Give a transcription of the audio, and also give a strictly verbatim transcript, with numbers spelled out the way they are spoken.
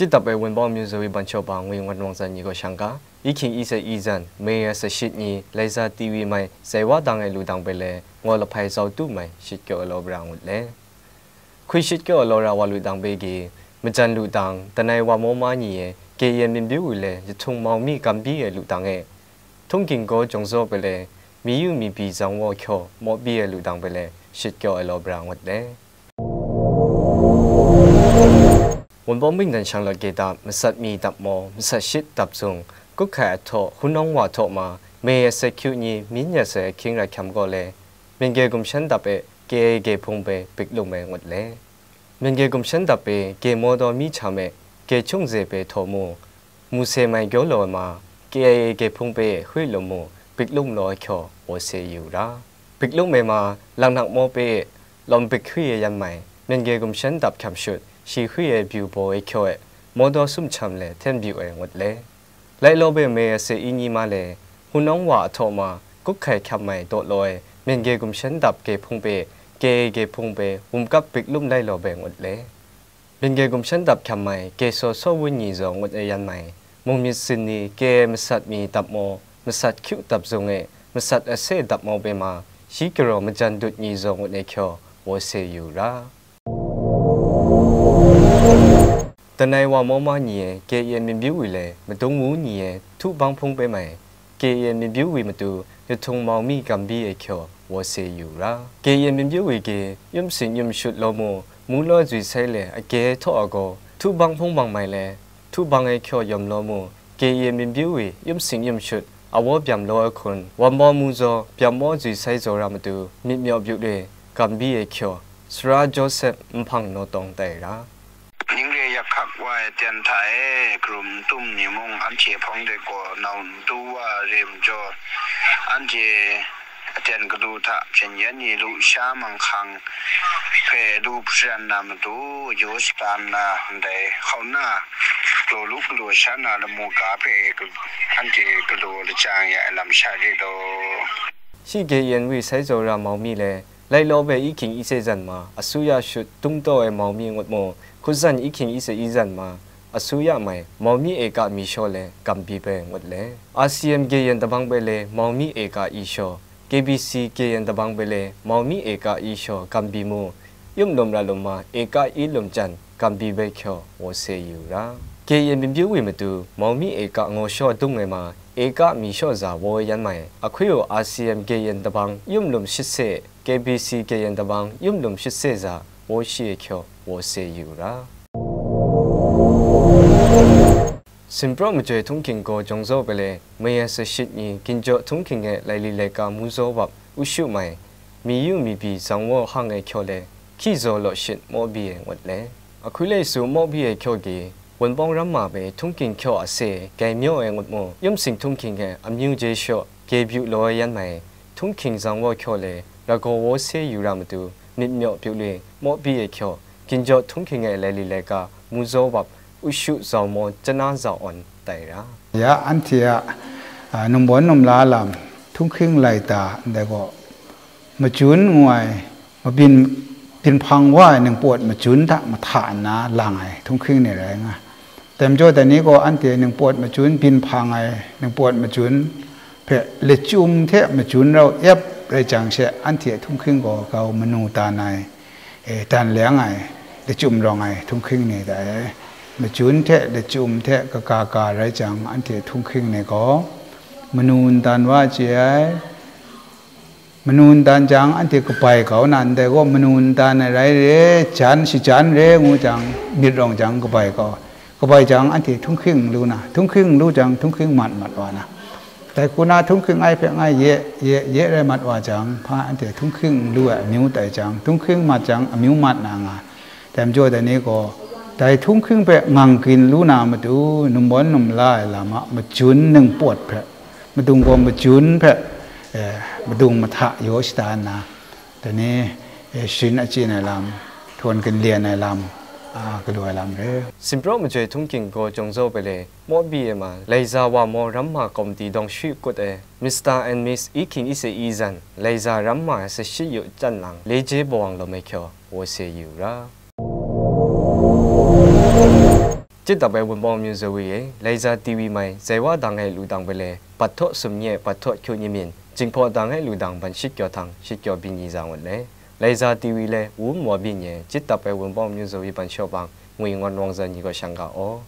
Dap ai Wunpawng myu zawi ban shaw ba ngwi ngan wang zan ni gaw shang ga, i hkying i se i zan, mei ai sashit ni, laisa tiwi mai, zai wa dang ai lu dang bai le, ngaw lahpai zau tu mai, shit kyaw ai law bra ngut le. Hkwi shit kyaw ai law ra wa lu dang bai ge, majan lu dang, danai wa maw ma ni e, ke yen myit byu wi le, jahtung mau mi gam bi ai lu dang e, htung ging gaw jawng zaw bai le, mi yu mi bi zang wa hkyaw, maw bi ai lu dang bai le, shit kyaw ai law bra ngut le. Wunpawng bingdan shanglawt ge dap, masat mi dap maw, masat shit dap zung, kut hkai a htaw, hpunawng wa htaw ma, mei ai sahkyu ni, myin ya sai ahkying ra hkyam gaw le, myen ge gumshan dap e, ke ai ge hpung bai bik lum ai ngut le. Myen ge gumshan dap e, ke maw daw mi hta me, ke hkyung ze bai htaw mu, mu se mai gyaw law ai ma, ke ai ge hpung bai e hui lum mu, bik lum law ai hkyaw, wa se yu ra. Bik lum ai ma, langhnak maw bai e, lawm bik hui ai yan mai, myen ge gumshan dap hkyam shut, shi hui ai byu baw ai hkyaw e, maw daw sumcham le hten byu ai ngut le. Lai law bai mei ai se i ni ma le, hpunawng wa a htaw ma, kut hkai hkyam mai daw law ai, myen ge gumshan dap ge hpung bai, ke ai ge hpung bai, wum kap bik lum lai law bai ngut le. Myen ge gumshan dap hkyam mai, ke saw saw wun ni zaw ngut ai yan mai, mung myit sin ni, ke ai masat mi dap maw, masat hkyu dap zung e, masat ase dap maw bai ma, shi garaw majan dut ni zaw ngut ai hkyaw, wa se yu ra. Danai wa maw ma ni e, ke yen myit byu wi le, madung wu ni e, htu bang hpung bai mai, ke yen myit byu wi matu, jahtung mau mi gam bi ai hkyaw, wa se yu ra. Ke yen myit byu wi ge, yum sing yum shut law mu, mu law zui sai le, age htaw a gaw, htu bang hpung bang mai le, htu bang ai hkyaw yawm law mu, ke yen myit byu wi, yum sing yum shut, awa byam law ai hkun, wam baw mu zaw, byam maw zui sai zaw ra matu, myit myaw byu le, gam bi ai hkyaw, Sara Joseph nhpang naw tawng tai ra. Ning re yak hkak wa ai aten hta e, karum tum ni mung anhte hpawng de gaw nau n du wa re majaw, anhte aten galu hta hpyen yan ni lu sha manghkang hpe lu hparan na matu, yu shadan na ndai hkauna, gaw lu galu sha na lamu ga hpe anhte galu lajang ya ai lam sha re law. Shi ke yen wi sai zaw ra mau mi le, Lai law bai i hkying i se zan ma, asuya shut tung taw ai mau mi ngut mu, hkut zan i hkying i se i zan ma, asuya mai, mau mi eka mi shaw le, gam bi bai ngut le. R C M ke yen dabang bai le, mau mi eka i shaw, K B C ke yen dabang bai le, mau mi eka i shaw, gam bi mu, yum lum ra lum ma, eka i lum jan, gam bi bai hkyaw, wa se yu ra. Ke yen myit byu wi matu, mau mi eka ngaw shaw dung ai ma, eka mi shaw za wa yan mai, ahkui u R C M ke yen dabang, yum lum shit se, K B C ke yen dabang yum lum shit se za, wo shi e hkyaw, wo se yu ra. Sinpraw majoi htunghking gaw jawng zaw bai le, maya sa shit ni ginjaw htunghking e laili laika mu zaw wap, u shu mai, mi yu mi bi zang waw hang e hkyaw le, hki zaw law shit maw bi e ngut le. Ahkui lai su maw bi e hkyaw gi, Wunpawng ram ma bai htunghking hkyaw a se, gai myaw e ngut mu, yum sing htunghking e amyu je shaw, ge byu law yan mai, htunghking zang waw hkyaw le, ragaw waw se yu ra matu, myit myaw pyu le, maw bi e hkyaw, ginjaw htunghking e laili laika, mu zaw wap, u shu zau maw, chana zau awn tai ra. Ya, anhte a, a, numbawn numla lam, htunghking lai ta, ndai gaw, majun ngu ai, mabyin, byin hpang wa ai ningpawt majun hta mahta nna lang ai htunghking ni rai nga. Dai majaw dai ni gaw anhte ningpawt majun byin hpang ai ningpawt majun hpe lachyum hte majun rau ep rai jang she, anhte htunghking gaw grau manu dan ai, e, dan leng ai, lachyum rawng ai htunghking ni dai. Majun hte lachyum hte kaga ga rai jang, anhte htunghking ni gaw manu ndan wa chye ai. Manu ndan jang, anhte kabai kau na, ndai gaw manu ndan ai rai re, jan shajan re ngu jang, myit rawng jang kabai kau. Kabai jang, anhte htunghking n lu na, htunghking n lu jang, htunghking mat mat wa na. Dai hku na htunghking ai hpe ngai ye, ye, ye rai mat wa jang, hpa anhte htunghking n lu ai amyu tai jang, htunghking mat jang, amyu mat na nga. Dai majaw dai ni gaw, dai htunghking hpe ngang gin lu na matu, numbawn numla ai lam a majun ningpawt hpe, madung gaw majun hpe, eh, madung mahta yaw shada nna, dai ni, eh, sharin achyin ai lam, htawn ginlyen ai lam, a, galu ai lam re. Sinpraw majoi htunghking gaw jawng zaw bai le, maw bi e ma, laiza wa maw ram ma kawmti dawng shwi kut ai, Mister and Miss i hkying i se i zan, laiza ram ma ai sashit yu chyan lang, leje bawang lawm ai hkyaw, wo se yu ra. Chyit dap ai Wunpawng Amyu Zawi e, Laiza T V mai, Zaiwa dang ai lu dang pale, Bat Htaw Sumnyi ai Bat Htaw Hkyu Nyi Myin, Jinghpaw dang ai lu dang ban shit kyaw htang, shit kyaw byin ni za ngut le. Laiza T V le, Wu Nmaw Byin e, Chyit dap ai Wunpawng Amyu Zawi ban shawbang, ngwi ngawn wang zan ni gaw shang ga aw.